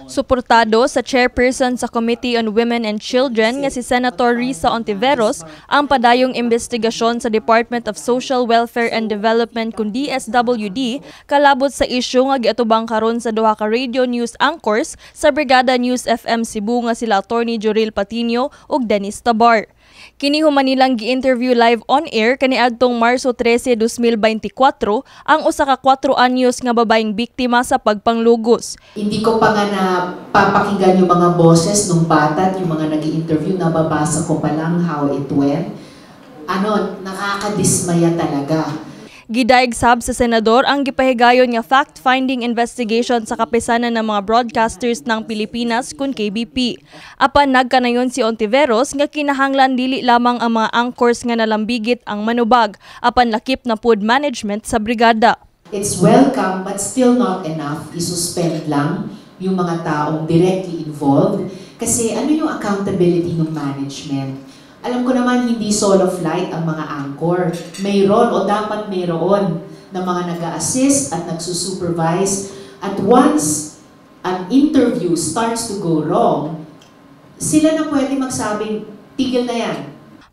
Suportado sa chairperson sa Committee on Women and Children nga si Senator Risa Hontiveros ang padayong investigasyon sa Department of Social Welfare and Development kun DSWD kalabot sa isyu nga giatubang karon sa duha ka radio news anchors sa Brigada News FM Cebu nga sila Attorney Joril Patino ug Dennis Tabar. Kini human nilang gi-interview live on air kaniadtong Marso 13, 2024 ang usa ka 4 anyos nga babaeng biktima sa pagpanglugos. Hindi ko pa nga napapakinggan yung mga boses nung bata at yung mga nag interview, nababasa ko pa lang how it went. Ano, nakakadismaya talaga. Gidayeg sab sa senador ang gipahigayon nga fact-finding investigation sa Kapisanan ng mga Broadcasters ng Pilipinas kun KBP. Apan nagkanayon si Hontiveros nga kinahanglan dili lamang ang mga anchors nga nalambigit ang manubag, apan lakip na pud management sa brigada. It's welcome but still not enough. I-suspend lang yung mga taong directly involved. Kasi ano yung accountability ng management? Alam ko naman, hindi solo flight ang mga anchor. Mayroon o dapat mayroon ng mga nag assist at nagsusupervise. At once an interview starts to go wrong, sila na pwede magsabing, "Tigil na yan."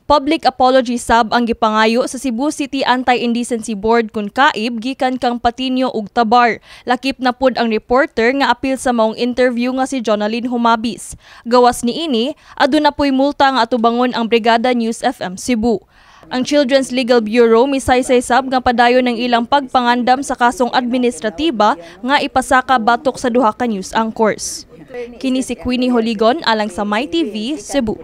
Public apology sab ang gipangayo sa Cebu City Anti-Indecency Board kun KAIB gikan kang Patino ug Tabar. Lakip na pud ang reporter nga apil sa maong interview nga si Jonalyn Humabis. Gawas niini, aduna puy multa nga atubangon ang Brigada News FM Cebu. Ang Children's Legal Bureau misaysay sab nga padayon ng ilang pagpangandam sa kasong administratiba nga ipasaka batok sa duha ka news anchors. Kini si Queenie Holigon alang sa MyTV Cebu.